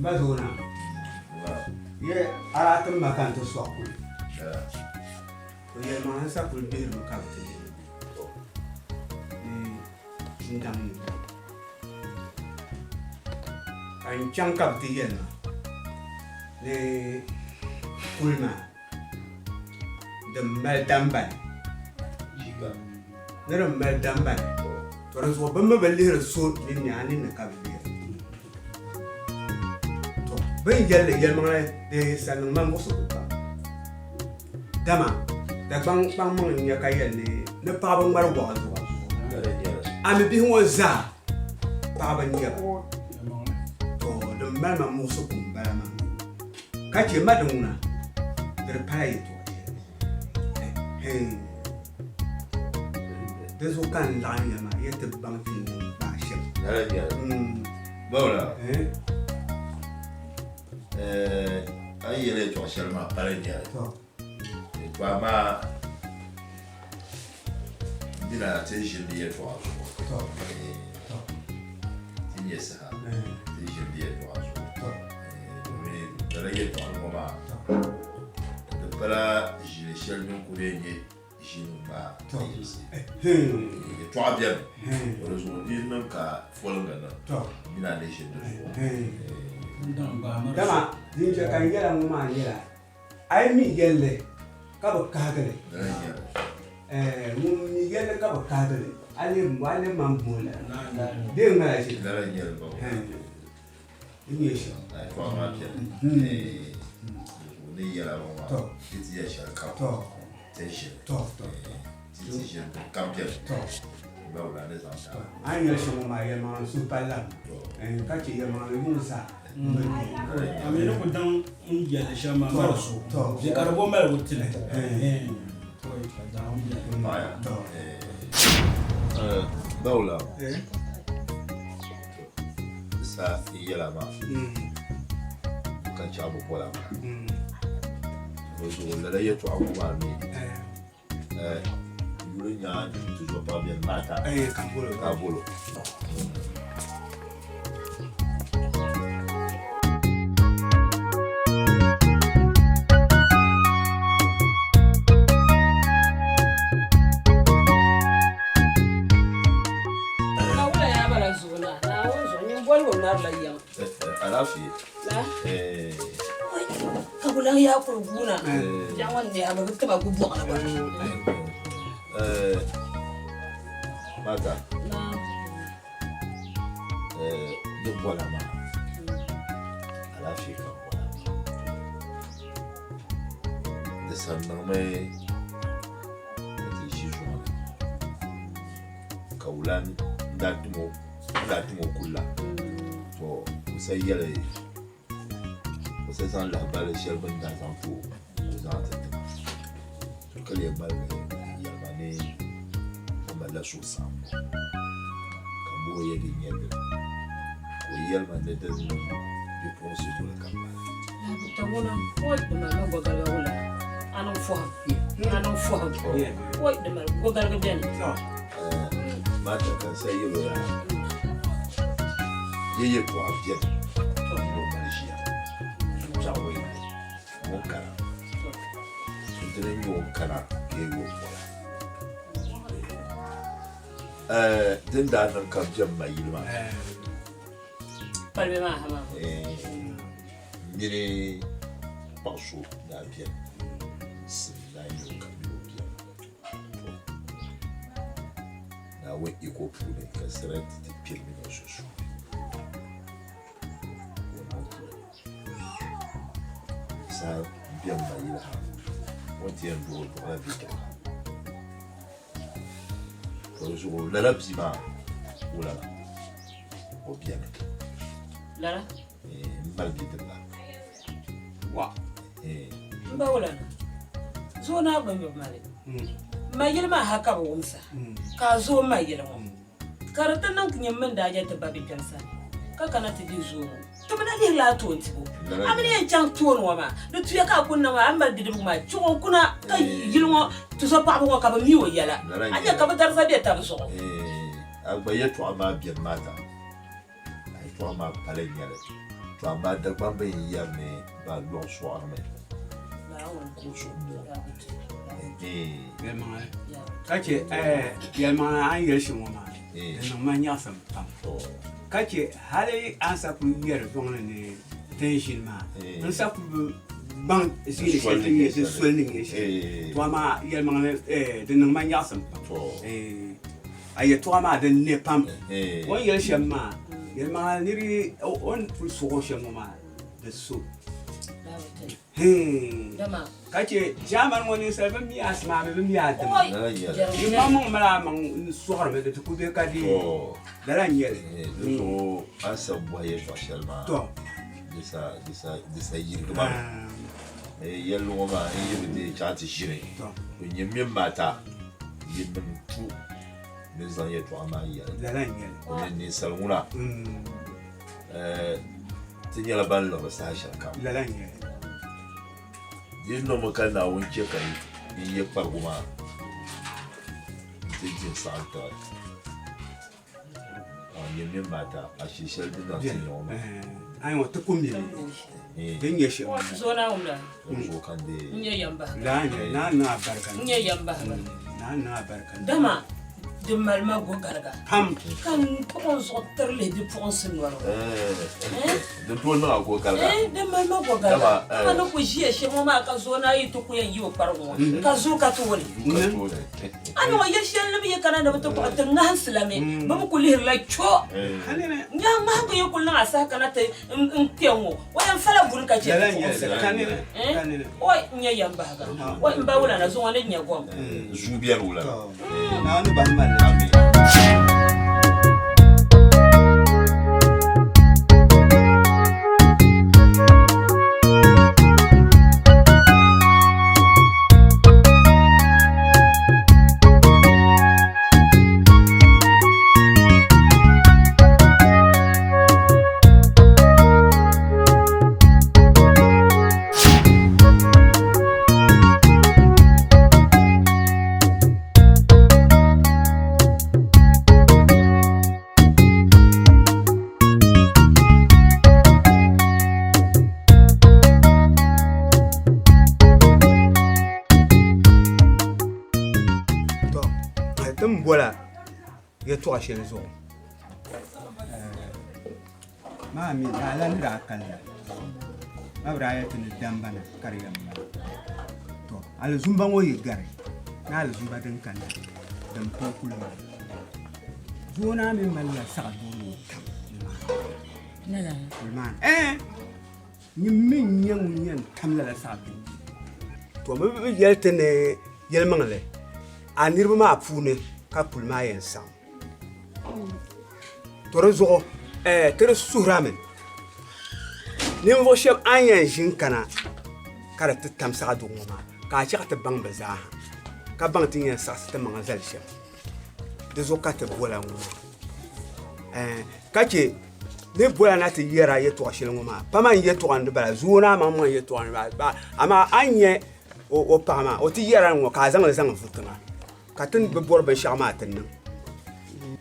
M ba Zoona, ye a daa tim ma ka n ti sɔɣi kuli. O yɛlimaŋli sa kuli bihirimi ka bɛ ti lihi ni n daŋ ni bɔŋɔ. Ka n chaŋ ka bɛ ti yɛli ma ni kuli maa din mali dambani, ni din mali dambani, to di zuɣu bɛ mi bi lihiri so ninni a ninni ka bɛ lihiri. To bɛ ni yɛli li yɛlimaŋli di sa niŋ ma muɣisigu pam. Dama Dagbaŋ kpaŋmaŋ n-nya ka yɛli ni ni paɣiba ŋmari waɣa zuɣu. A mi bihi ŋɔ zaa paɣiba n-nyɛ ba. To din mali ma muɣisigu m-bala maa. Ka chɛ ma di ŋuna, di di pala yɛtɔɣ shɛli. Di zuɣu ka n laɣim ya maa ya ti baŋ ti ni gbaai shɛm. Bawla, a ni yɛli yɛtɔɣ shɛli maa pala nyɛli. To amaa n dina ti ni ʒini di yɛtɔɣa zuɣu. Ti nyɛ saha ti ni ʒini di yɛtɔɣa zuɣu. Domin lala yɛtɔɣili ŋɔ maa di pala ʒili shɛli din kuli yɛn nyɛ ʒini ŋmaa yiɣisi. Yɛtɔɣa beni o di zuɣu di niŋ ka foliŋga niŋ mini a ni ʒini di zuɣu. Dama din chɛ ka n yɛla ŋɔ maa nyɛla a yi mi yɛlli ka bi kahigi li, ŋun mi yɛlli ka bi kahigi li, a leei man booi lala bee ŋmala ʒili. Di nyɛ shɛm. Yɛtɔɣa maa beni ni yɛla ŋɔ maa ti ti yɛli shɛli kam ti ʒini ti ti ʒini din kam beni n ba wula ni zaŋ taai. A ni yɛli shɛm ŋɔ maa yɛlimaŋli suhu pali la ka chɛ yɛlimaŋli yuŋ zaa. A mi ni ku daŋ n yɛli shɛm maa mali so di ka di bo maligu tili Bawula. Sa yɛla maa ka chaɣ bi bɔla maa o zuɣu lala yɛtɔɣa ŋɔ maa mi yuli nya tuzo paɣa bɛni maata ka bolo. Ka wula yaa bala zuɣu na, Naawuni zuɣu, nyin boligu ŋmarila yiŋ. Alaafee. Ka bɛ lan yaa kuli guuna, biɛɣu ŋɔ ni a bi bi tiba gu bɔɣili gba. Mata. Di bɔla maa, alaafee ka bɔla maa. Di sa niŋmi ka ti ʒi zuɣu ni ka wula n-daa tim o daa tim o kulla to o sa yɛli o sa zaŋ lahabali shɛli bɛ ni daa zaŋ ti o ka o zaŋ ti ti ma to ka lee ŋmaligi n-yɛli ma ni o malila suhusaɣiŋgu ka m bɔh o ya di nyɛ dini ka o yɛli ma ni di niŋ bipuɣinsi doli ka m bala. Lahabita ŋuna, oi di malimi gɔgaliga wula, a niŋ fɔhim, a niŋ fɔhim, oi di mali gɔgaliga beni. Maata ka n sa yɛl o yaa, yi yɛtɔɣa beni ka o mali ʒiya, biɛɣu ŋɔ yi ŋun kana, dini n-nyɛ o kana ka yi yo bɔla. Din daa niŋ ka bɛ ma yili maa. Kpalibi maa ha maa. Mini paɣ so daa beni sim daa nyɛ o ka mini o beni. Naawuni iko puuni ka sarati ti kpe mini o sunsuuni ka o niŋ puli. Saha beni ma yili ha o ni ti yɛn duɣi o duɣila bidibga. Ka di zuɣu lala bia maa wula o beni. Lala? M mali bidibga. Wa. M ba wula na? Zoo naa gba mi bi mali. M ma yili maa ha ka bi wumsa ka a zooi m ma yili ŋɔ. Ka di ti niŋ ti nyini mini daa je ti ba bikpɛm sani ka kana ti be zoo ŋɔ. Ti bi na lihirila a toon tibo. A mi ni yɛn chaŋ tooni ŋɔ maa, di tuya ka a kuli niŋ a ni mali bidibigu maa chuɣu n-kuna ka yili ŋɔ tuzɔpaɣiba ŋɔ ka bɛ mi o yɛla. A nya ka bɛ dariza be tab zuɣu. A gba yɛtɔɣa maa beni maa ta, a yɛtɔɣa maa pali n-nyɛ li. To amaa Dagbamba yi yɛri ni ba lɔɣu sɔɣirimi ka o suhu muɣi. Yɛlimaŋli ka chɛ yɛlimaŋli a ni yɛli shɛm ŋɔ maa di niŋ ma nyaɣisim pam ka chɛ hali a ni sa kuli yɛri zɔŋ ni ni ti ni ʒini maa n sa kuli bi baŋ ʒiini shɛli ti ni nyɛ di soli ni nyɛ shɛli to amaa yɛlimaŋli di niŋ ma nyaɣisim pam a yɛtɔɣa maa di ne pam o ni yɛli shɛm maa yɛlimaŋli niri o ni kuli sɔɣi o shɛm ŋɔ maa di so ka chɛ ʒaamani ŋɔ ninsal bi mi a sima a mi bi mi a dima yi maŋmaŋ mali a maŋ n-sɔɣirimi di ti ku be ka deei lala n-nyɛ li. Di zuɣu a ni sa bɔhi yɛltɔɣ shɛli maa di sa yirigi ma mi. Yɛlli ŋɔ maa n yi bi deei chaŋ ti ʒini, to nyɛ m mini Maata yinim tu ni zaŋ yɛltɔɣa maa yɛli. Domin ninsal ŋuna Ti nyɛla ban liɣiri saha shɛli kam. Lala n-nyɛ li. Di yi niŋmi ka Naawuni chɛ ka yi ye kparigu maa nti di n-saɣim tiɣi, a nyɛ mini Maata ashili shɛli din niŋ ti nya ŋɔ maa. Ayi ŋɔ ti ku mi li din nyɛ shɛm. Di zuɣu ka n deei. Lala n-nyɛ li. Naa niŋ a barika. Naa niŋ a barika. Dama Di mali ma gɔgaliga pam. Ka n kpuɣi n zuɣu tiri lihi bipuɣinsi noli ŋɔ. Di tooi niŋ a gɔgaliga. Di mali ma gɔgaliga. Dama ni ku ʒiya shɛm ŋɔ maa ka zooi naa yi ti ku yɛn yi o kparigu ŋɔ ka zooi ka tooni. A ni ŋɔ yili shɛli nim yi kana ni bɛ ti kpuɣi ti ŋahinsila mi bɛ mi ku lihirila cho. Nyahi ŋmahigu yi kuli niŋ a saha kana ti n kpe ŋɔ o yɛn fala buni ka chɛ bipuɣinsi la. Oi n nyɛ yɛmbahiga. Oi m ba wulana zuŋɔ ni nya gom. Zuu bɛni wulana. Naawuni bahi mali li. Ti ni bola yɛltɔɣa shɛli zuɣu maa mi lala ni daa kanna ma bi daa yɛli ti ni damba na ka di yɛn mali to alizumba ŋɔ yi gari ni alizumba din kanna din pun kuli maa doo naa mi malila saɣa duuni tam nimaani Nyin mi n-nyɛ ŋun yɛn tam lala saha duu. To bɛ bi yɛli ti ni yɛlimaŋli a niriba maa puuni ka puli maa yɛn saɣim. To di zuɣu ti di suhir a mi ninvuɣ shɛb a ni yɛn ʒi n-kana ka di ti tam saɣiduɣu ŋɔ maa, ka a chaɣ ti baŋ bɛ zaa ha, ka baŋ ti ni yɛn saɣisi timaŋa zali shɛm. Di zuɣu ka ti bola ŋɔ maa ka chɛ ni bola na ti yɛra yɛtɔɣ shɛli ŋɔ maa pa man yɛtɔɣa n-di bala zuo naa maŋmaŋ yɛtɔɣa n-di bala amaa a ni nya o paɣa maa o ti yɛra ŋɔ ka a zaŋ li zaŋ vu tiŋa ka ti ni bi bɔri binshɛɣu maa ti niŋ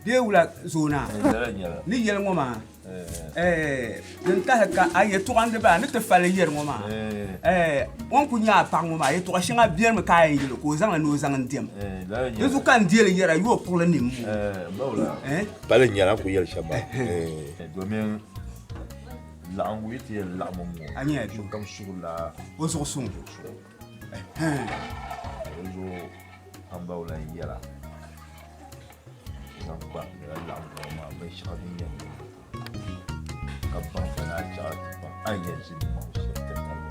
bee wula zuo naa ni yɛli ŋɔ maa Din tahi ka a yɛtɔɣa n-di bala ni ti fali yɛri ŋɔ maa, o ni kuli nya a paɣa ŋɔ maa, yɛtɔɣa shɛŋa benimi ka a yɛn yɛl o ka o zaŋ li ni o zaŋ n-dɛm. Di zuɣu ka n deei li yɛra, yo kpuɣili nimmoo. Pali n-nyɛla a ni kuli yɛli shɛm maa. Domin laɣingu yi ti yɛn laɣim n-ŋɔ, sokam suhurila o zuɣu suŋ. Di zuɣu Kambawla n-yɛra. Zaŋ kpa lala laɣingu ŋɔ maa binshɛɣu din yɛn niŋ di puuni ka baŋ ka naa chaɣ ti baŋ a ni yɛn ʒi nimaŋ shɛli ti tarigi.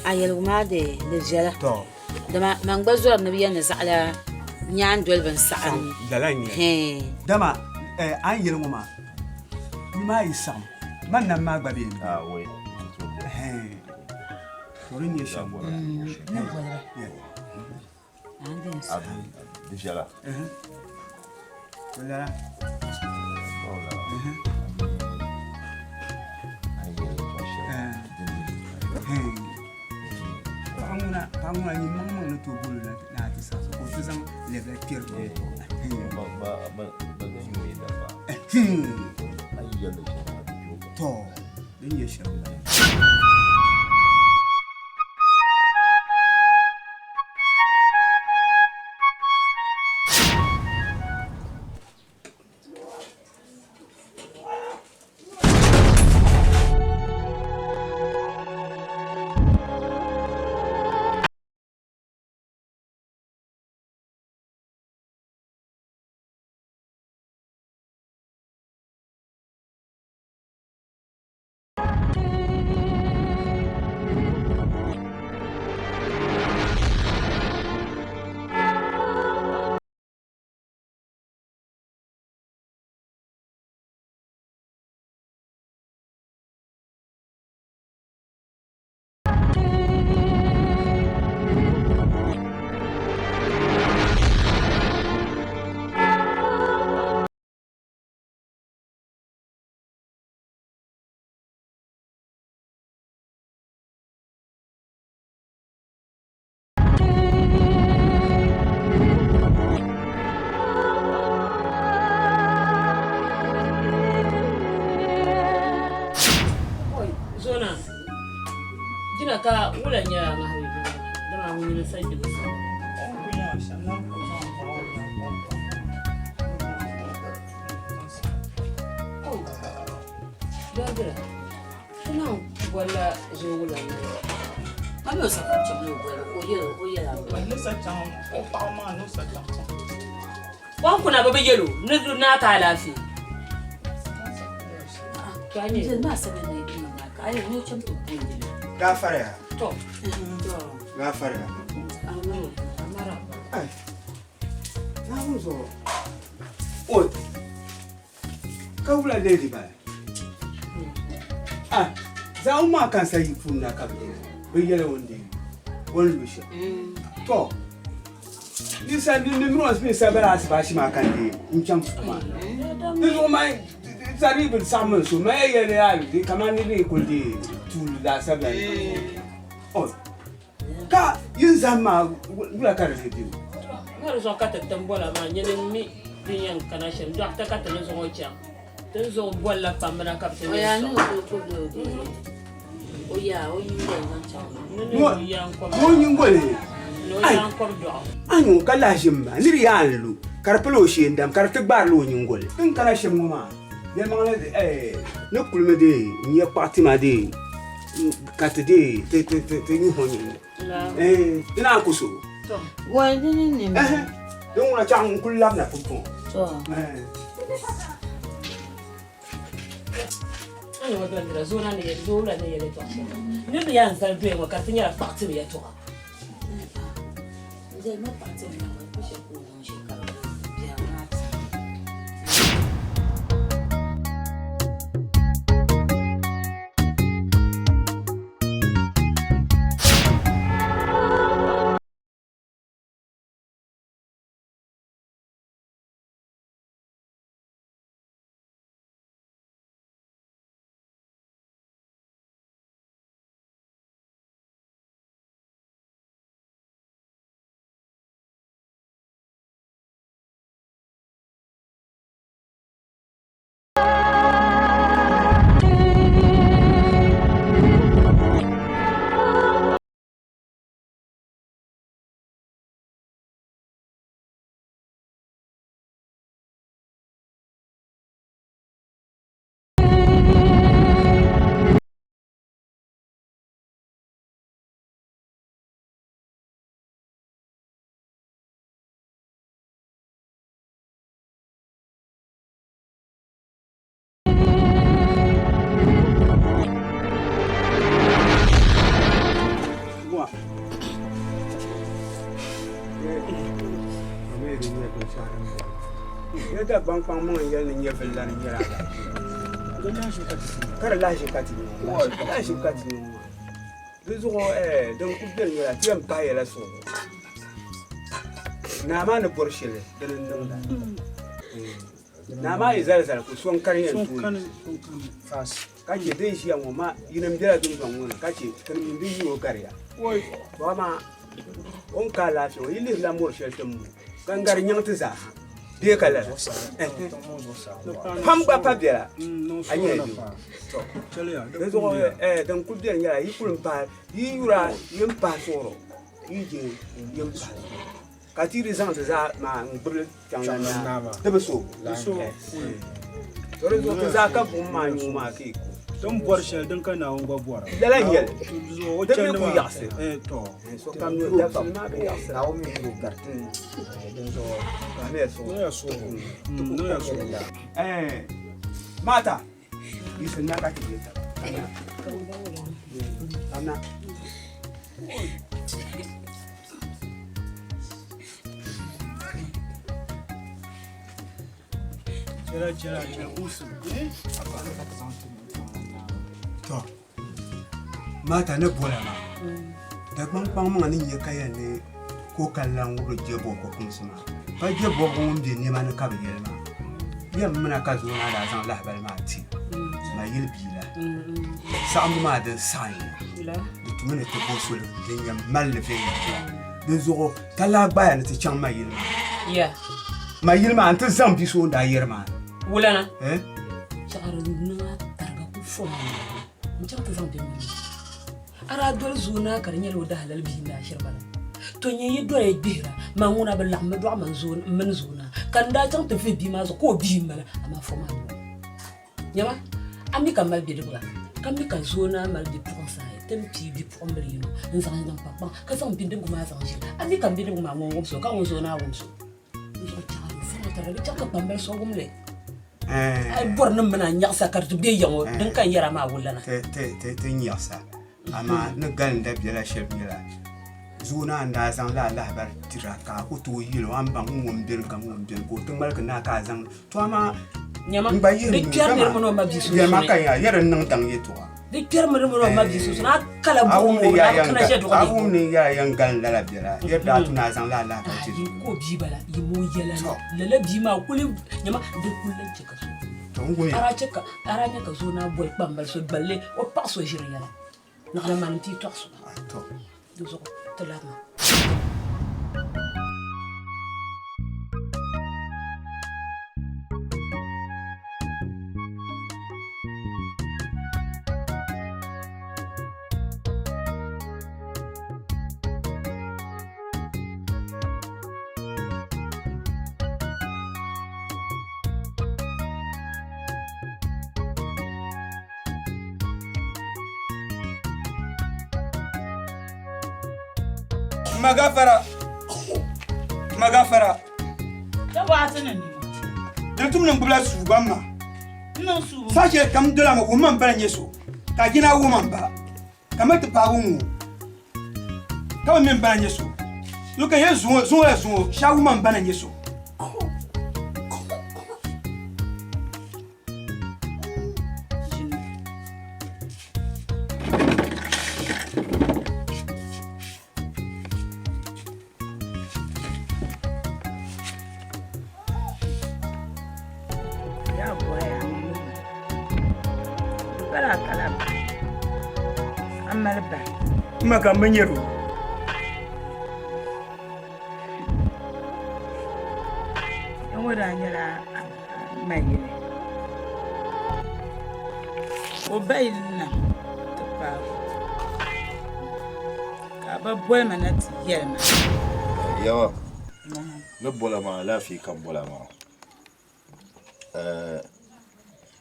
A yɛligu maa di di viɛla. Dama man gba zɔri ni bɛ yɛn ni zaɣila nyaandoli bin saɣim. Lala n-nyɛ li. Dama a ni yɛli ŋɔ maa, puli maa yi saɣim, man nam maa gba bee m-be. To di ni nyɛ shɛm m-bala. Ni boli ba. Di viɛla. Paɣa ŋuna nyin maŋmaŋ ni tooi boli o na a ti saɣisi ka o ti zaŋ lɛbila kpɛri to. Din nyɛ shɛm m-bala. Zona, jina ka wula nyɛla ŋahibu dini dama ŋun nyini sa gbibu sa. Dɔbira, ti niŋ bolila zuɣu wula ni. A mi o sa ka chaŋ ni o boli o yɛl o yɛla. Ni sa chaŋ o paɣa maa ni o sa chaŋ chaŋ. O ni kuna bi bi yɛl o ni naa ka alaafee. To a nyɛ. N maa sani ni yi maa ka a yɛl ni o chaŋ ti boli li. Gaafariya. To. Gaafariya. Amara. Ai. Naawuni zuɣu. O ka wula lee di bala? Ah, zaɣim maa ka n sa yi puuni na ka bi deei bi yɛli o ni deei o ni lu shɛm. To, ninsal ni mini o mi sa bala asibaasi maa ka n deei n chaŋ puu maa. Di zuɣu man sari bi saɣim n so man yɛn yɛli ni a di kamani ni di kuli deei tuuli laasabu la. O ka yin zahim maa wula ka di lee be o? Ŋa di zuɣu ka ti tim bola maa nyini m-mi din yɛn kana shɛm. Dɔɣita ka ti ni zaŋ o chaŋ. Ti ni zaŋ o bolila kpambina ka bɛ ti neen sɔŋ. Ni o nyingoli a nyu ka lahi ʒim maa niri yaa n lu ka di pili o shee n-dam ka di ti gbaarila o nyingoli. Din kana shɛm ŋɔ maa yɛlimaŋli ni kulimi dee n-nya kpaɣu tima dee ka ti dee ti nyuhi o nyini di naan ku so. Din ŋuna chaŋ n kuli labina pumpɔŋɔ. Niriba yaa n-zali doya ŋɔ ka di ti nyɛla kpaɣu tim yɛltɔɣa. Ya Dagbaŋ kpaŋ maŋ n-yɛli ni nyɛvili lana nyɛla ka di lahiʒi ka ti lahiʒi ka ti niŋ maa di zuɣu din kuli beni nyɛla ti yɛn pahi yɛla suɣulo naa maa ni bɔri shɛli dini n-niŋda naa maa yi zali zali ku so n-kani yɛn tooi ka chɛ din ʒiya ŋɔ maa yinim bela dundɔŋ ŋɔ ni ka chɛ tini mini din yi o gariya to amaa o ni ka alaafee ŋɔ yi lihirila mɔri shɛli ti ni mo ka n gari nyaŋ ti zaa ha. Bee ka lala? Pam gba pa bela. A nyɛla bɛ. Di zuɣu din kuli beni nyɛla yi kuli m-pahi yi yura yi m-pahi suɣuro yi je yi m-pahi ka ti di zaŋ ti zaa maa n-gbubi chaŋ la naa di bi so. To di zuɣu ti zaa ka buɣim maa nyuu maa ka yi ku. Ti ni bɔri shɛli din ka Naawuni gba bɔra. Lala n-nyɛli. O Di mi chandi ku maa yaɣisi. To. Sokam ni o dabisili maa bi yaɣisira. Naawuni mi yuri o gariti. Dinzuɣu Paɣimiya suɣuro. Niŋya suɣuro. Niŋya suɣuro. Maata, yiɣisi na ka ti je taba. Kamina. Chɛla chɛla chɛla usim. To, Maata ni bola maa, Dagbaŋ kpaŋmaŋa ni nya ka yɛli ni ka o kali lan wubiri je bɔbigu kumsi maa, pa je bɔbigu ŋun be nɛma ni ka bɛ yɛli maa. Yɛm mina ka zooi naa daa zaŋ lahibali maa ti ma yili bia la. Saɣimbu maa din saɣim ya, di tumi ni ti bo soli din yɛn mali li viɛnyɛliŋga. Dinzuɣu talahi gbaya ni ti chaŋ ma yili maa. Ma yili maa nti zaŋ bi so o ni daa yɛri maa. Wulana, Chaɣiri niŋ a tariga ku fo ma n chaŋ ti zaŋ bɛ mini a daa doli zooi naa ka di nyɛla o dahalali bia n-daa shiri bala. To nyɛ yi doya gbihira, man ŋuna bi laɣim mi dɔɣi man m mini zooi naa ka n daa chaŋ ti vihi bia maa zuɣu ka o bia m-bala amaa fo maa doli. Nyama, a mi ka m mali bidibiga, ka mi ka zooi naa mali bipuɣinsi ayi, ti ni pii bipuɣimbila yino n-zaŋ niŋ pa kpaŋ ka zaŋ bidibiga maa zaŋ ʒili. A mi ka m bidibiga maa ŋun wumsi o ka ŋun zooi naa wumsi o. N zuɣu chaɣ a fo maa tariga di chaŋ ka kpambali so wum li. A yi bɔri ni m mini a nyaɣisa ka di ti be ya ŋɔ, din ka n yɛr a maa wulana. Ti nyaɣisa, amaa ni galinda bela shɛli nyɛla Zooi naa n-daa zaŋ lala lahibali tiri a ka a ku tooi yɛl o, a ni baŋ ŋ-ŋɔ m-beni ka ŋ-ŋɔ m-beni ka o ti ŋmaligi naai ka a zaŋ To amaa Nyama, n gba yihi di nuu kpɛri dama niriba mini o ma bia yɛlima sunsuuni. ka nya yɛri n-niŋ daŋ yɛtɔɣa. Di kpɛri niriba mini o ma bia sunsuuni. A kala A buɣim wum ni o, yaa a bi yɛn kana ga- ʒe duɣu a ni. wum ni yaa yɛn galim lala biɛla, yɛri daa tu ni a zaŋ lala lahibali ti Ayi, zuɣu. ka o bia bala, yi ma o yɛla ni To. lala bia maa kuli nyama di kuli lan chɛ ka so To n gumiya. A daa chɛ ka a daa nya ka zooi naa boli kpambali so gballi o paɣ so ʒiri yɛla. Naɣila mani n-ti tɔɣisi o. To. Di zuɣu ti labimi. Magafara magafara Ta waati ni nima. Di tum ni n gbubila suu gba ma. N niŋ suubu. Saha shɛli kam dola ma wuhi ma m bala nyɛ so ka jina wuhi ma m bala ka ma ti paagi ŋ-ŋɔ ka bi mi m bala nyɛ so luka yɛn zuŋɔ zuŋɔ la zuŋɔ shɛhi wuhi ma m bala nyɛ so. M ma ka m bi nyari o. Ŋɔ daa nyɛla ma yili. O ba yili na ti paai o ka a ba boli ma na ti yɛli ma. Yawa, ni bola maa alaafee ka n bola maa.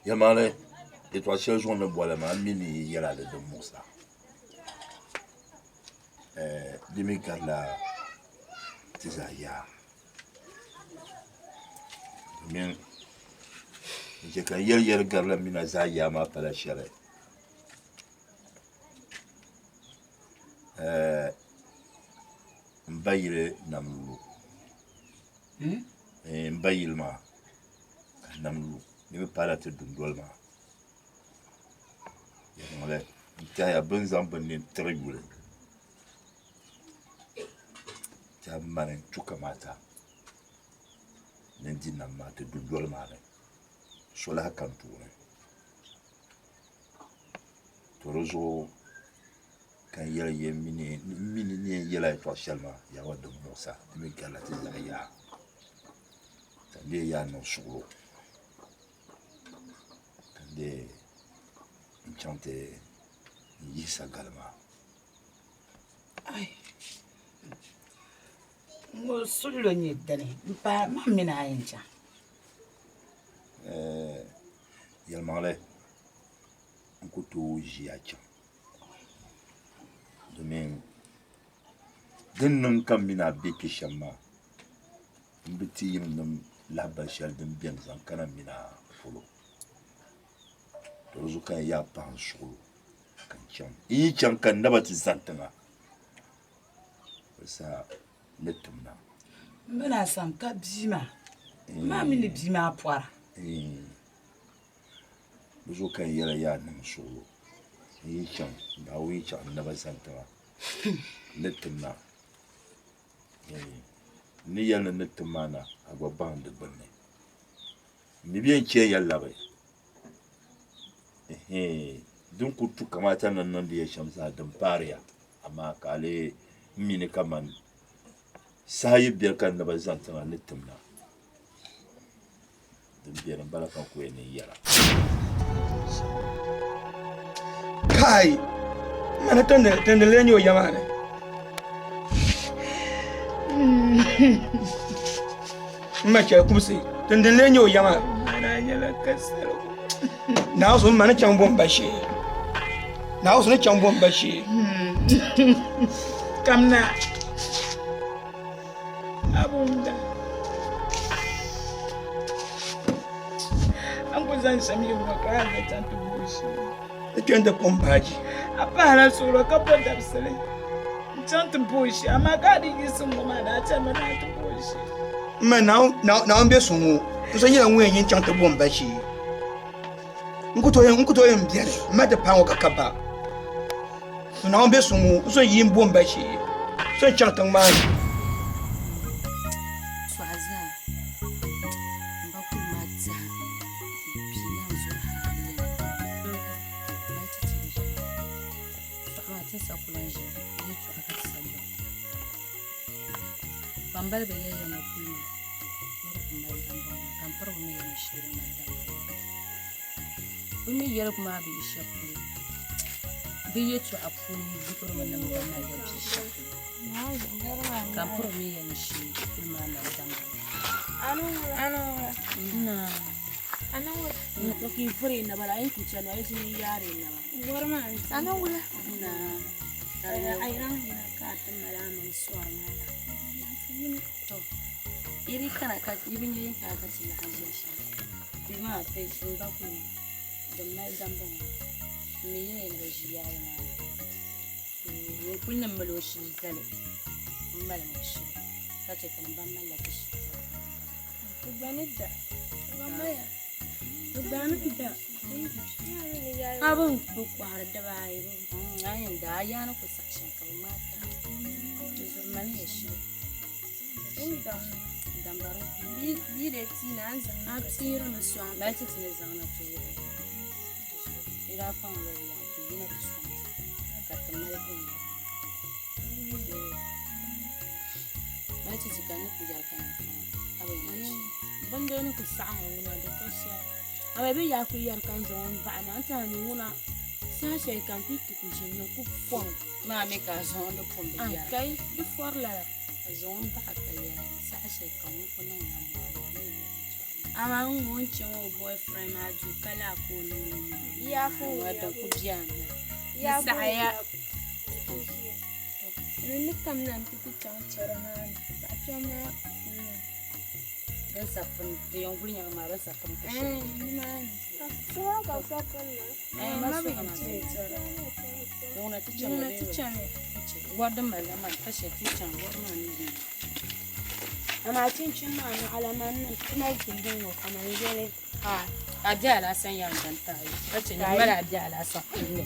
Yɛlimaŋli yɛtɔɣa shɛli zuɣu ni bola maa m mi ni yi yɛla li din muɣisa. Di mi garila ti zaa yaa. Domin n chɛ ka n yɛli yɛli garila mina zaa yaa maa pala shɛli. M ba yili nam lu. M ba yili maa ka nam lu di mi paala ti dundoli maa. Yɛlimaŋli n tɛhiya bɛ ni zaŋ bɛ nini tiri yuli. Tɛha mani n-tu kamata ni n di nam maa ti dundoli maa ni so lahi ka n tooni. To di zuɣu ka n yɛli ya m mi ni ni yɛn yɛli a yɛtɔɣ shɛli maa, Yaawɛ din muɣis a, di mi garila ti zaɣ yaa. Ka n leei yaa niŋ suɣulo ka n leei n chaŋ ti yihi sagali maa. Ai ŋɔ suɣulo nyɛ dini m paai man mini a yɛn chaŋ. Yɛlimaŋli n ku tooi ʒiya chaŋ domin din niŋ ka m mini a be kpe shɛm maa m bi ti yiŋnim lahibali shɛli din beni zaŋ kana m mini a polo. To di zuɣu ka n yaa pahi n suɣulo ka n chaŋ. N yi chaŋ ka n naba ti zani tiŋa, di saha n ni tim na. M mini a sani ka bia maa, m maa mi ni bia maa pɔra. Di zuɣu ka n yɛla yaa niŋ suɣulo. N yi chaŋ, Naawuni yi chaŋ n naba zani tiŋa, n ni tim na. N ni yɛli ni n ni tim maa na, a gba baŋ di gbunni. M mi bɛ yɛn chɛ ya labi. Din ku tu kamaata ni n niŋdi ya shɛm zaa din paari ya, amaa ka a lee mi ni kaman saha yi beni ka n naba zani tiŋa n ni tim na. Din beni m-bala ka n ku yɛn niŋ yɛla. Kai! Mana tindili lee nyɛ o ya maa ni. M ma chɛli kubisi tindili lee nyɛ o ya maa. Naawusu m ma ni chaŋ bom ba shee. Naawusu ni chaŋ bom ba shee. Kamina. Abunda. An ku zaŋ shɛm yi ŋɔ ka a na chaŋ ti bo shee. Ti kpe n-ti kum baaji. A pahila suɣulo ka bo dabisili n-chaŋ ti bo shee amaa ka a di yiɣisi ŋɔ maa ni a chanimi ni a ti bo shee. M ma Naawuni be suŋ ŋɔ, n so nyɛla ŋun yɛn yi n-chaŋ ti bo m ba shee. N ku tooi yɛn beni m ma ti paai ŋɔ ka ka ba. Naawuni be suŋ ŋɔ, n so yi m-bo m ba shee, so n-chaŋ tiŋ maa ni. Tɔha zaa, m ba kuli maa tɛha piila n zuɣu hali yɛli mali ti ti ʒiya. Tɔha maa ti ni sa kuli n ʒiya di yi tɔha ka ti sa gbani. Kpambaliba yɛliya ni kuli maa ni di ku mali dambɔŋɔ ka m piriba mi yɛli ni shee di mali dambɔŋɔ. Bɛ mi yɛligu maa bi yi shɛba polo. Bɛ yɛtɔɣa puuni wuhirimi ni bɛ mali ya bia shɛba polo. Ka m piri mi yɛli ni shee kuli maa mali dambɔŋɔ. Din mali dambɔŋɔ n mi yɛliya ni bɛ ʒi yaali maa ni ŋun kuli ni mali o shii zali m mali o shii ka chɛ tinim ban malila ti shii zali. A bi bi kɔhiri dibaayi a yɛn da a yaani ku saɣi shɛm ka bɛ ŋmaai ti a di zuɣu mali ya shili. Mali ti ti ni zaŋ na ti wuhi yi daa kpaŋ lala yaa ti yina ti sɔŋ ti ka ti mali viɛnyɛla mali ti ti ka ni ku yɛri ka ni fɔŋ a bi yɛn ʒi. Bindoo ni ku saɣim o ŋuna di ka shɛli amaa bɛ yaa ku yɛri ka n zaŋ o baɣa na n tiɛha ni ŋuna saha shɛli kam ti yi ti ku ʒi n ku fɔŋ. Maa mi ka a zaŋ o di pun bi yɛra. Kai di fɔri lala. Ka zaŋ o baɣa ka yɛra ni saha shɛli kam o ku niŋ la mɔɣu maa ni yɛli tɔɣa. Amaa n ŋɔ n chaŋ o boyfriend maa duu ka lahi ka o niŋ li Ŋɔ din ku be a noli. Di saɣiya. Ni kamina nti ti chaŋ chɛri maa ni, paɣa kpɛm maa kuuni. Din sa pini, di yɛn guli nyaŋ maa, din sa pini ti shɛli. Nimaani. Suɣa ka bɛ sa pini maa. Ma suɣa maa. Ŋuna ti chaŋ Ŋuna ti chaŋ. Wari din mali la maa, ka shɛli ti chaŋ wari maa ni yini. Amaa chinchini maa naɣila man ti mali tingbani ŋɔ kaman yɛli. A biɛ alasan yaa n-dan taai ka chɛ ni mali a biɛ alasan kulli.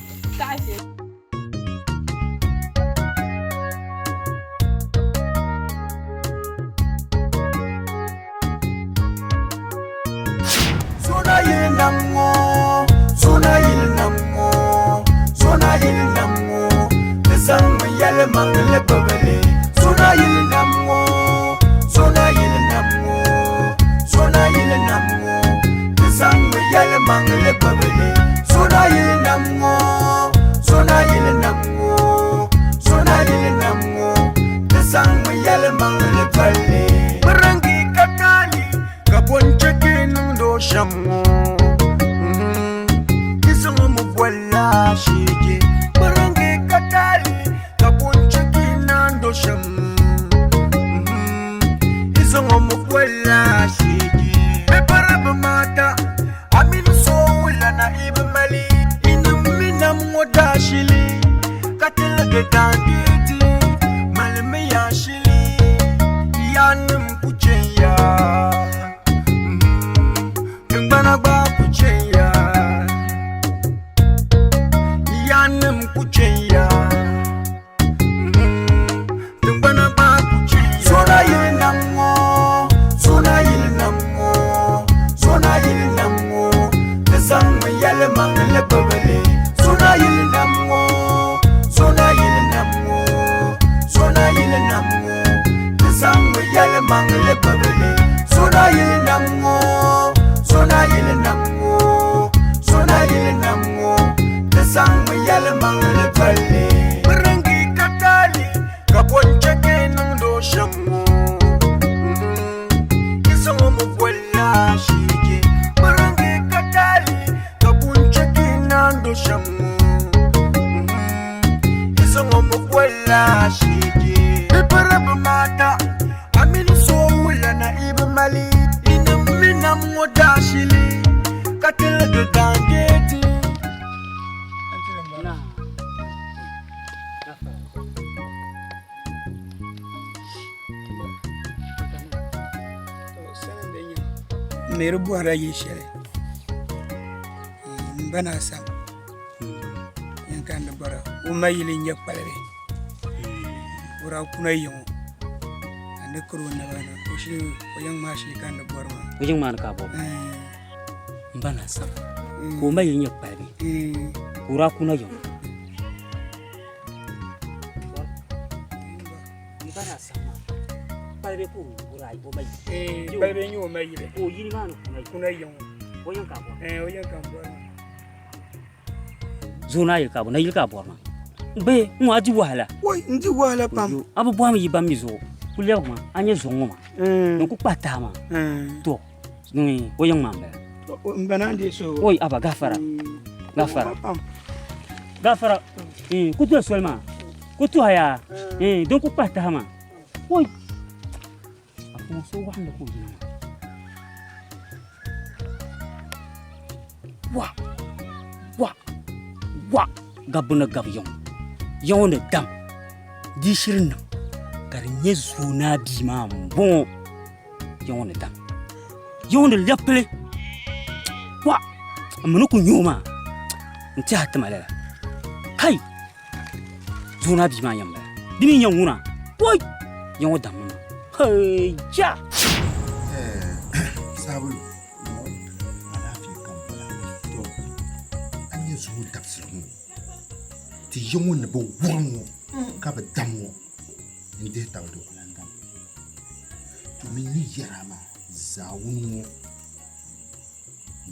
Zona yili nam ŋɔ, zona yili nam ŋɔ, zona yili nam ŋɔ, di zaŋmi yɛlimaŋli gbibili. Zona yili nam ŋɔ, zona yili nam ŋɔ, zona. maŋli gbubili. Zona yili nam ŋɔ, zona yili nam ŋɔ, zona yili nam ŋɔ, di zaŋmi yɛlimaŋli doli. Biringi ka taali ka bo n-chɛ ka yi niŋdi o shɛm ŋɔ? Yi zaŋ o mi bolila ashee. Biringi ka taali ka bo n-chɛ ka yi naandi o shɛm? Yi zaŋ o mi bolila ashee. Bɛ pari bɛ maata, a mini so wulana yi bi mali. Yinim mi nam ŋɔ daashili ka tiligi daandeeti. Malimiya ashili, yaannim ku chɛ ya. Tiŋgbana gba ku chɛ ya. Yaannim ku chɛ ya. Tiŋgbana gba ku chɛ ya. Zona yili nam ŋɔ, zona yili nam ŋɔ, zona yili nam ŋɔ, di zaŋmi yɛlimaŋli gbubi li. Zona yili nam ŋɔ, zona yili nam ŋɔ, zona yili nam ŋɔ, di zaŋmi yɛlimaŋli gbubi li. Zona yili nam ŋɔ, zona yili nam ŋɔ, zona yili nam ŋɔ, di zaŋmi yɛlimaŋli doli li. Biringi ka taali ka bo n-chɛ ka yi niŋdi o shɛm ŋɔ? Yi zaŋ o mi bolila ashee. Biringi ka taali ka bo n-chɛ ka yi naandi o shɛm ŋɔ? Yi zaŋ o mi bolila ashee. Bɛ piri bɛ maata, a mini so wulana yi bi mali. Yinim mi nam ŋɔ daashili ka tiligi daandeeti. N mi di bɔhirila yili shɛli m ba naa Sam yɛn ka n di bɔra o ma yili n-nyɛ kpalibi o daa kuna yiŋɔ ka n di kari o naba ni o yiŋ maa shee ka n di bɔri maa. O yiŋ maa ni ka a bɔri? M ba naa Sam ka o ma yili nyɛ kpalibi ka o daa kuna yiŋɔ. Kpalibi n-nyɛ o ma yili ka o yili maa ni kuna yiŋɔ o yiŋ ka a bɔri o yiŋ ka n bɔri maa. Zuɣu naa yili ka a bɔri nayili ka a bɔri maa bee n ŋɔ a di wahala Woi n di wahala pam a bi bɔhimi yi ba mi zuɣu ku lɛbigi ma a nyɛ zuɣu ŋɔ maa din ku kpahi taha maa to o yiŋ maa m-bala n ba naan deei suhigu oi aba gafara gafara gafara ku doli soli maa ku tuha yaa din ku kpahi taha maa oi a puuni so waɣinli ka o yina maa wa wa wa gabbu ni gabi yiŋɔ yiŋɔ ni dam di shiri niŋ ka di nyɛ zoonaa bia maa n bɔŋɔ yiŋɔ ni dam yiŋɔ ni lɛbi pili wa n mi ni ku nyɛ o maa n tiɛha tima lala kai zoonaa bia maa yɛn bala di mi nyɛ ŋuna woi yiŋɔ dammi maa heya Saabulu alaafee ka n bala to a nyɛ zuŋɔ dabisili ŋɔ ti yi ŋɔ ni bi wurim ŋɔ ka bi dam ŋɔ n dihi tabili di ku lan dam to min ni yɛra maa zaawuni ŋɔ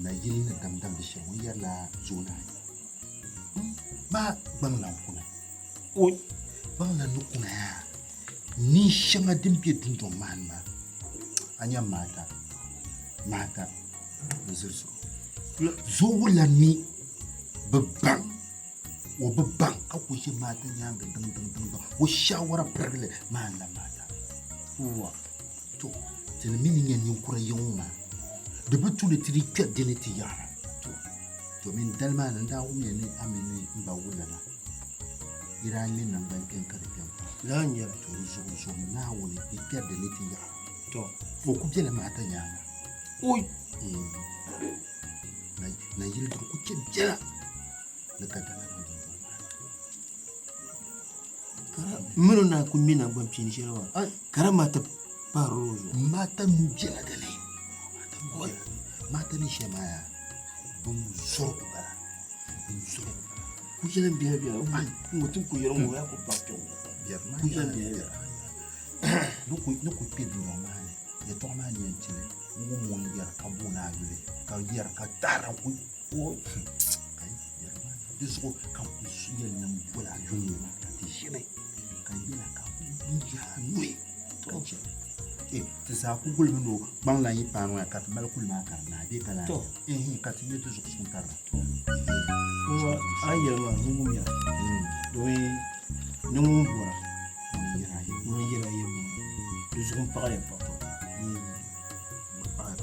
nayili ni dam damdi shɛli ŋɔ yɛrila zooni ayi maa gbaŋ lan kuna gbaŋ lan ni kuna yaa Neen shɛŋa din be dundɔŋ maa ni maa, a nya maata, maata n ziri zuɣu. Zoowula mi bi baŋ, o bi baŋ ka ku ʒe maata nyaaŋa diŋ diŋ diŋ diŋ. O shaawara pirigili maa n-la maata. Wa, to, ti ni mi ni nya ninkura yiŋ ŋɔ maa, di bi tu ni ti di kpɛri di ni ti yaɣira. To, domin dali maa ni n daa wumya ni a mini m ba Wulana yi daa ŋme naŋgbankpɛni ka di kpɛm pam. Lala n-nyɛ li. To di zuɣu zom Naawuni yi kpɛri di ni ti yaɣira. To o ku bela maata nyaaŋa. Oi! Nayili duri ku chɛ biɛla ni kadama niŋ dundɔŋ maa ni. Kara m mini o naa ku ŋme naŋgbankpeeni shɛli maa, ai, kara maata pahirila o zuɣu. Maata nuu bela di ni. Maata nuu bela di ni. Maata ni shɛli maa yaa, bin zɔrigu bala. Bin zɔrigu bala. Ku yɛlim biɛla biɛla, n ŋɔ ti ku yɛli ŋɔ yaa ku baŋ kpɛŋɔ. Biɛri maa Ku yɛlim nyɛla biɛla biɛla. Ni ku kpe dundɔŋ maa ni, yɛtɔɣa maa ni yɛn chɛ li, n wum o ni yɛri ka booni a yuli, ka yɛri ka tahira n-ku. O di zuɣu ka n ku yɛli ni n boli a yuŋ ŋɔ ka ti ʒini ka n yɛli a ka n yaai a nuhi ka chɛ ti zaa ku gulimi ni o gbaŋ lan yi paai ŋɔ ka ti mali kuli maa ka di naai bee ka lahi ka ti nyɛ ti zuɣu suŋ ka di A ni yɛli maa n wumya domin ni ŋun bɔra ŋun yɛra yɛlimaŋli di zuɣu m paɣiya pam.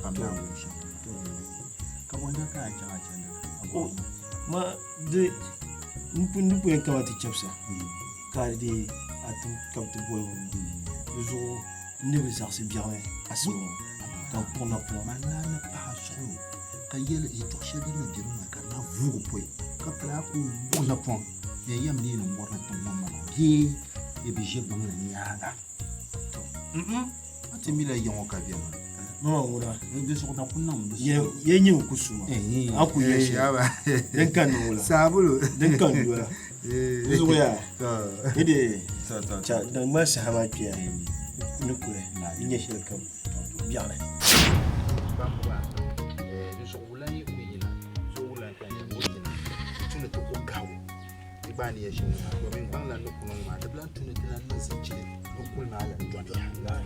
Pam Naawuni shɛm. Ka bɔ n-daa ka a chaŋ a chandi na? Ma di n pun ni yɛn kama ti chɛbisa ka di dee a tim ka bɛ ti boli ma di zuɣu n ni bi zaɣisi biɛɣuni asiba ŋɔ ka n kpuɣi napɔŋ. Man naa ni paɣ a suɣilo ka yɛli yɛtɔɣ shɛli din na be ni maa ka di na vuugi pɔi ka pili a ku wuɣi napɔŋ ni a yɛm neei ni mɔri ni tiŋ ŋɔ ŋmana bee yi bi ʒe gbaŋ la nyaaŋa. Tɔ! A ti mila yiŋɔ ka bɛ maa. Mama ŋuna. Di zuɣu na ku niŋ di zuɣu. Ye nyɛ n ku suma. A ku yɛ shɛli. Din ka niŋ la. Saabulu. Din ka n dola. Di zuɣu yaa. Ni di cha din mali saha maa kpɛya ni kuli n nyɛ shɛli kam biɛɣuni. Di zuɣu wula ni o yina zuɣu wula ka nyɛ o yina tu ni ti o gahigu. Di gba ni yɛ shɛm maa domin gbaŋ lan ni kuni ŋɔ maa di bi lan tu ni ti lan niŋ zinchili ni kuli maa lan dɔni yaha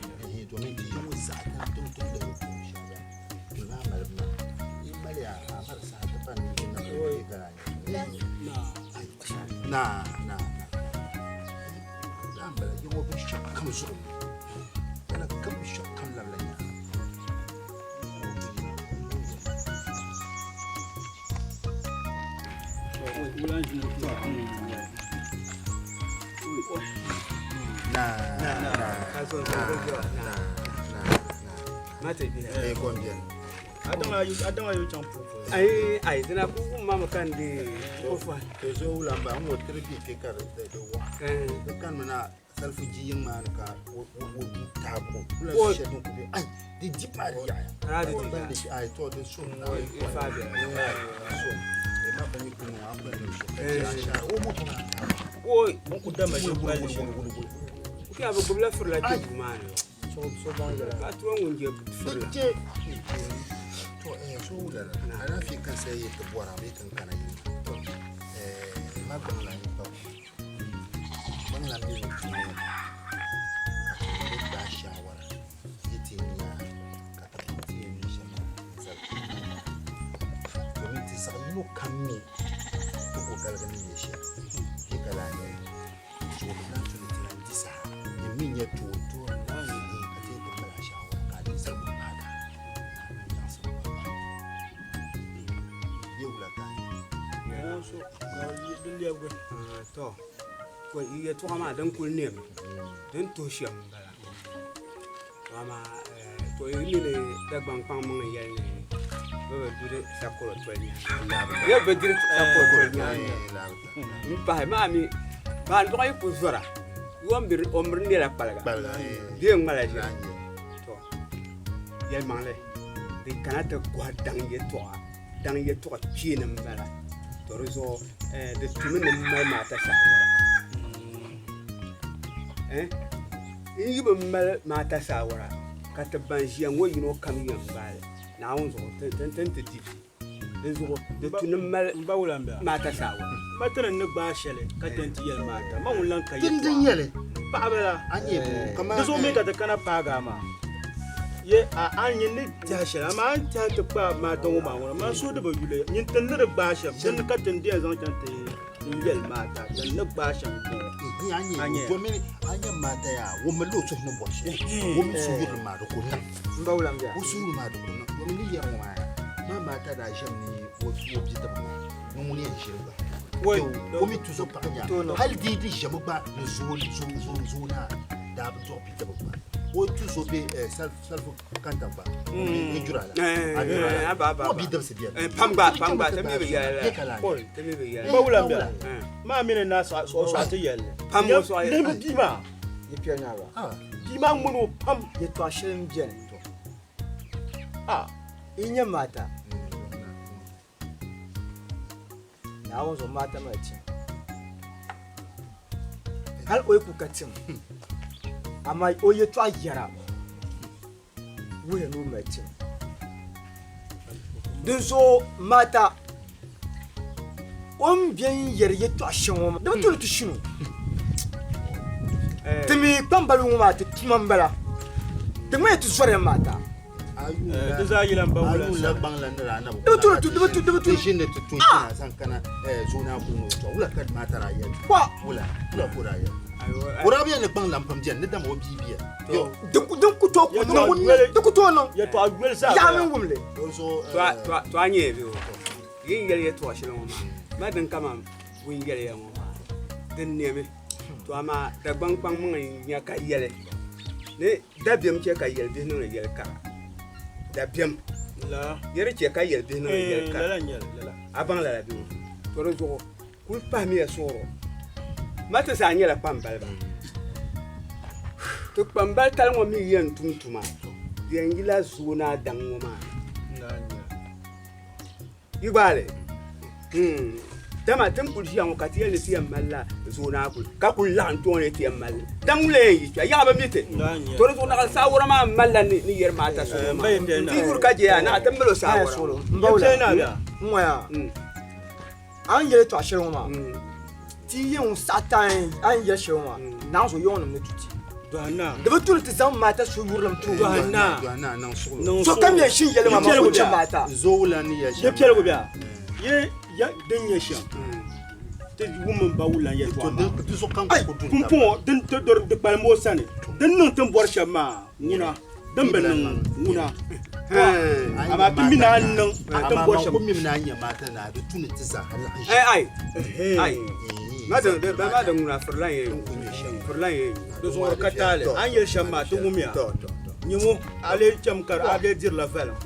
domin ti yiŋɔ zaa ti lan tin tumdi di puuni shɛli zaa kuli maa malibu maa yi mali a mali saha ti pa ni yi na na na na na bala yiŋɔ binshɛɣu kam zuɣu bala kam binshɛɣu kam labila nyaanga. Ai dina ku ma ma kan di ko fa to zo wula ba n wo tiri bi ke ka de wa de kan mana Salifu ji yiŋ maa ni ka o du taabu kula shɛli din ku be ai di di maa di yaɣaya Ah, di o di ban di ai to di so na o fa bɛ so e ma ba ni kunu a kula ni so ka ti a shara o moto maa taabu o n ku dama wuli shɛli wuli palli wuli shɛli wuli wuli wuli ki a bi gbubila firila kpɛ duu maa ni So so baŋ yɛla. Paɣa tura ŋun je firila. Che to eh so wula la alaafee kan sai yi ti bɔra bee kan kana yi to eh ma gbaŋ la ni pa Gbaŋ la mi ni tuuni ka ti bi gbaai shaawara yi ti nya ka ti baŋ ti yɛn niŋ shɛm n-zali ti maa domin ti zaɣ yino kam mi ti ku galigi ni nyɛ shɛli bɛ ka lahi nyɛ zuɣu di lahi tu ni ti lahi di saha din mi nyɛ tooni ka ti yɛn ti mali a shaawara ka a dii zali bukaata To yɛltɔɣa maa din kuli nɛmi din tuhi shɛm n bala amaa to yi mi ni Dagbaŋ kpaŋmaŋ n yɛli ni bɛ bi diri sakoro toli nyaanga bɛ bi diri sakoro toli nyaanga n pahi maa mi baanduɣu yi ku zɔra o miri nɛla kpaliga bee ŋmala ʒiya to yɛlimaŋli di kana ti gɔhi daŋ yɛltɔɣa daŋ yɛltɔɣa kpeeni n bala to di zuɣu di tumi ni mali maata saawara n yi bi mali maata saawara ka ti ban ʒiya ŋɔ yino kam yɛn gbaali Naawuni zuɣu ti ni ti di vi di zuɣu di tu ni mali maata saawara Ma ti ni ni gbaai shɛli ka ti ni ti yɛli maata ma ŋun lan ka Din din nyɛli paɣaba la a nyɛ kaman di zuɣu mi ka ti kana paagi a maa ye a a nyin ni tɛha shɛli amaa a ni tɛha ti kpa maata ŋɔ maa ŋuna maa suhu di bi yuli nyin ti ni di gbaai shɛm din ka ti ni di yɛn zaŋ chaŋ ti n yɛli maata din ni gbaai shɛm bɔŋɔ a nyɛ domin a nyɛ maata yaa o mi o suhu ni bɔri shɛli o mi suhuyurili maa di ku niŋ N ba wula m-bia? O suhuyurili maa di ku niŋ domin ni yɛri ŋɔ maa yaa maa maata daa ʒɛmi ni o bidibga maa ni ŋuni yɛn ʒiri gba o mi tuzo paɣa nya hali di di ʒɛmi gba ni zoo naa daa bi dɔɣi bidibga gba o tuzo be salifu kanta gba ni jura la o bidibsi bɛni pam gba pam gba ti mi bi yɛli la ti mi bi yɛli n ba wula m-bia maa mi ni naa sɔɣi ti yɛli pam o sɔɣi lihi bia maa Yi kpɛri naa ba bia maa ŋmani o pam yɛtɔɣa shɛli m-beni yi nya maata Naawuni zuɣu maata mali tim. Hal o yi ku ka tim, amaa o yɛtɔɣa yɛra wuhiya ni o mali tim. Dinzuɣu maata. O ni bɛ n-yɛri yɛtɔɣ shɛŋa ŋɔ maa, di bi tu ni ti shini o. Ti mi kpambaligu ŋɔ maa ti tuma m-bala. Ti ŋmaya ti zɔriya maa ta. Di zaa yila m ba wula n sani. Di bi tu ni tu, di bi tu, di bi tu. Ti ʒini ti tun shina zaŋ kana zoona kuli ŋɔ tɔ wula ka maa tara yɛli. Wula, wula ka o daa yɛli. O daa bi yɛli ni kpaŋ lam pam beni ni dama o bia bia. Yo. Di ku tooi ku niŋ, di ku tooi niŋ. Yɛtɔɣa yoli zaa Yaɣa mini wumli. To a nyɛ bɛ o. Yi ni yɛli yɛtɔɣa shɛli ŋɔ maa, ma din kaman ŋun yɛli ya ŋɔ maa, din nɛmi. To amaa Dagbaŋ kpaŋmaŋa n-nya ka yɛli ni dabiɛm chɛ ka yɛlibihi niŋdi yɛli kara. Dabiɛm yɛri chɛ ka yɛlibihi niŋdi yɛli kara. A baŋ lala bee? To di zuɣu kul pahimiya suɣuro. Ma ti zaa nyɛla kpambaliba. Ti kpambalitali ŋɔ mi yɛn tum tuma di yɛn yila Zuo Naa daŋ ŋɔ maa ni. Yi gbaai li? Dama ti ni kul ʒiya ŋɔ ka ti yɛli ni ti yɛn malila Zuo Naa kuli, ka kul laɣim kpe ŋɔ ni ti yɛn mali li. Daŋ ŋula yɛn yi kpɛ, yaɣa bi mi ti. To di zuɣu naɣila saawara maa malila ni yɛri maata suɣulo maa. Ti yuri ka je yaa, naɣ ti mali o saawara. A ni yɛli yɛtɔɣ shɛli ŋɔ maa, ti yi yɛn saɣi ti a ni yɛli shɛli ŋɔ maa, naɣ zuɣu yɔŋnim ni tu ti. Di bi tu ni ti zaŋ maata so yurilim ti o. Sokam yɛn shini yɛli maa maa o chɛ maata. Di piɛligu bɛ yi ya din nyɛ shɛm ti wum m ba wulan yɛltɔɣa maa. Pumpɔŋɔ di kpalim o sani din niŋ ti ni bɔri shɛm maa ŋuna. Din bi niŋ ŋuna amaa ti mi ni a niŋ a ti bɔri shɛm. Amaa mi ni a nya maata ni a di tu ni ti zaa laɣim ʒi. Ai ai ma din ŋuna firilan yɛn firilan yɛn di zuɣuri ka taali a ni yɛli shɛm maa ti wumya nyimo a lee chɛm ka a lee dirila valiŋ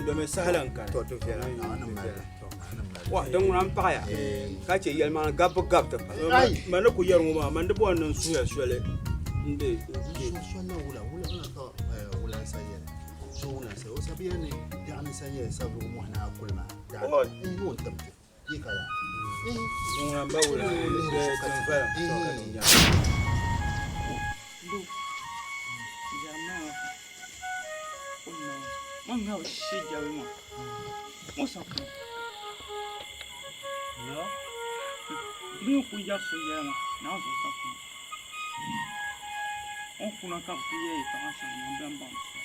domin saha lan kani. Wa din ŋuna n paɣaya ka chɛ yɛlimaŋli gabbu gabi ti pa. Man ni ku yɛri ŋɔ maa man di bɔri ni n suhuya soli n be kpe. Ŋuna m ba wula tin vala. O ni kuna ka bɛ ti yɛli yɛtɔɣa shɛŋa maa m-bɛn baŋ ti.